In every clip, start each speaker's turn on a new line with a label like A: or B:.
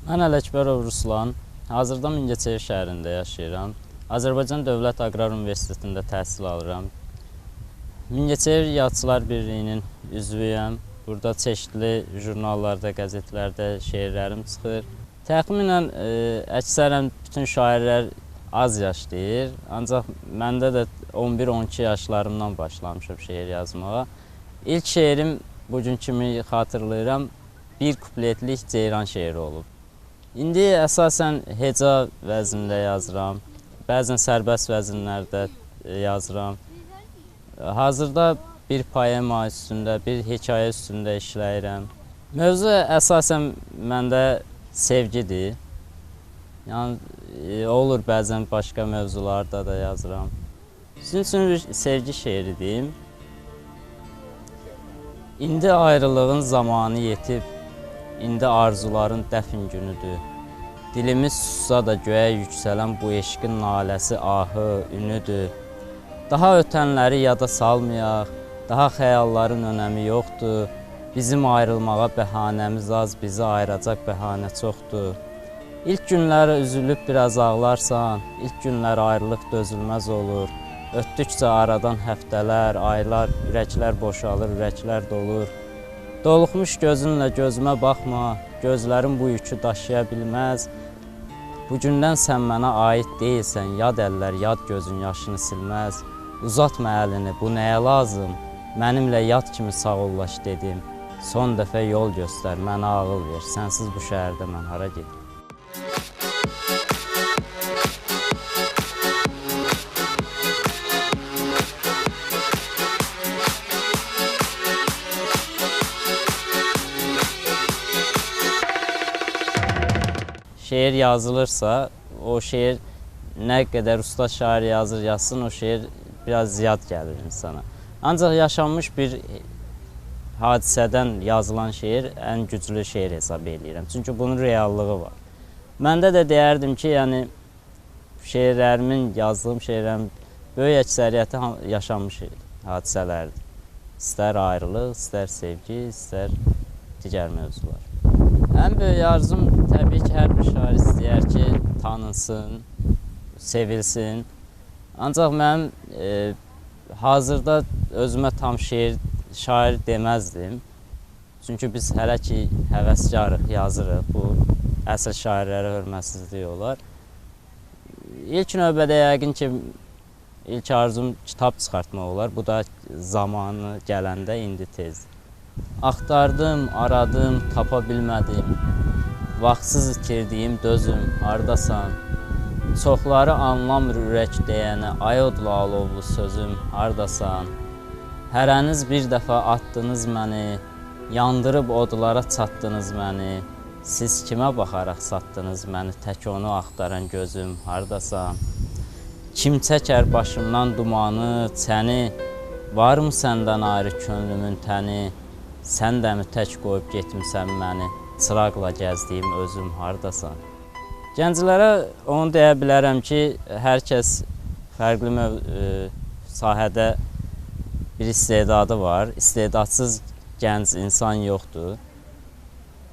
A: Mən Ələkbərov Ruslan, hazırda Mingəçevir şəhərində yaşayıram. Azərbaycan Dövlət Aqrar Universitetində təhsil alıram. Mingəçevir Yazıçılar Birliyinin üzvüyəm. Burada çeşidli jurnallarda, qəzetlərdə şeirlərim çıxır. Təxminən əksərən bütün şairlər az yaş deyir. Ancaq məndə də 11-12 yaşlarımdan başlamışam şeir yazmağa. İlk şeirim bugün kimi xatırlayıram, bir kupletlik Ceyran şeiri olub. İndi əsasən heca vəznində yazıram, bəzən sərbəst vəzinlərdə yazıram. Hazırda bir poema üstündə, bir hekayə üstündə işləyirəm. Mövzu əsasən məndə sevgidir. Yəni, olur bəzən başqa mövzularda da yazıram. Sizin üçün bir sevgi şeiri deyim. İndi ayrılığın zamanı yetib, İndi arzuların dəfn günüdür. Dilimiz sussa da göyə yüksələn bu eşqin naləsi, ahı, ünüdür. Daha ötənləri yada salmayaq, daha xəyalların önəmi yoxdur. Bizim ayrılmağa bəhanəmiz az, bizi ayıracaq bəhanə çoxdur. İlk günlər üzülüb biraz ağlarsan, ilk günlər ayrılıq dözülməz olur. Ötdükcə aradan həftələr, aylar, ürəklər boşalır, ürəklər dolur. Doluxmuş gözünlə gözümə baxma, gözlərim bu yükü daşıya bilməz. Bugündən sən mənə aid deyilsən, yad əllər yad gözün yaşını silməz. Uzatma əlini, bu nəyə lazım? Mənimlə yad kimi sağollaş dedim. Son dəfə yol göstər, mənə ağıl ver, sənsiz bu şəhərdə mən hara gedim? Şeir yazılırsa, o şeir nə qədər usta şair yazır, yazsın, o şeir biraz ziyad gəlir insana. Ancaq yaşanmış bir hadisədən yazılan şeir ən güclü şeir hesab eləyirəm. Çünki bunun reallığı var. Məndə də deyərdim ki, yəni şeirlərimin, yazdığım şeirlərimin böyük əksəriyyəti yaşanmış hadisələrdir. İstər ayrılıq, istər sevgi, istər digər mövzular. Ən böyük arzum təbii ki, hər bir şair istəyər ki, tanınsın, sevilsin. Ancaq mənim hazırda özümə tam şair deməzdim. Çünki biz hələ ki həvəskarıq, yazırıq. Bu, əsl şairlərə hörmətsizlik olar. İlk növbədə yəqin ki, ilk arzum kitab çıxartmaq olar. Bu da zamanı gələndə indi tezdir. Axtardım, aradım, tapa bilmədim. Vaxtsız itirdiyim dözüm, hardasan? Çoxları anlamır ürək deyənə, ay odlu alovlu sözüm, hardasan? Hərəniz bir dəfə atdınız məni, yandırıb odlara çatdınız məni. Siz kimə baxaraq satdınız məni, tək onu axtaran gözüm, hardasan? Kim çəkər başımdan dumanı, çəni, varmı səndən ayrı könlümün təni? Sən də mi tək qoyub getmisən məni, çıraqla gəzdiyim özüm, hardasan? Gənclərə onu deyə bilərəm ki, hər kəs fərqli sahədə bir istedadı var. İstedadsız gənc insan yoxdur.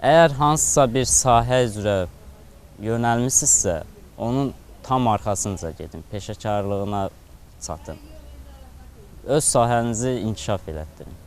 A: Əgər hansısa bir sahə üzrə yönəlmişsinizsə, onun tam arxasınca gedin, peşəkarlığına çatın. Öz sahənizi inkişaf elətdirin.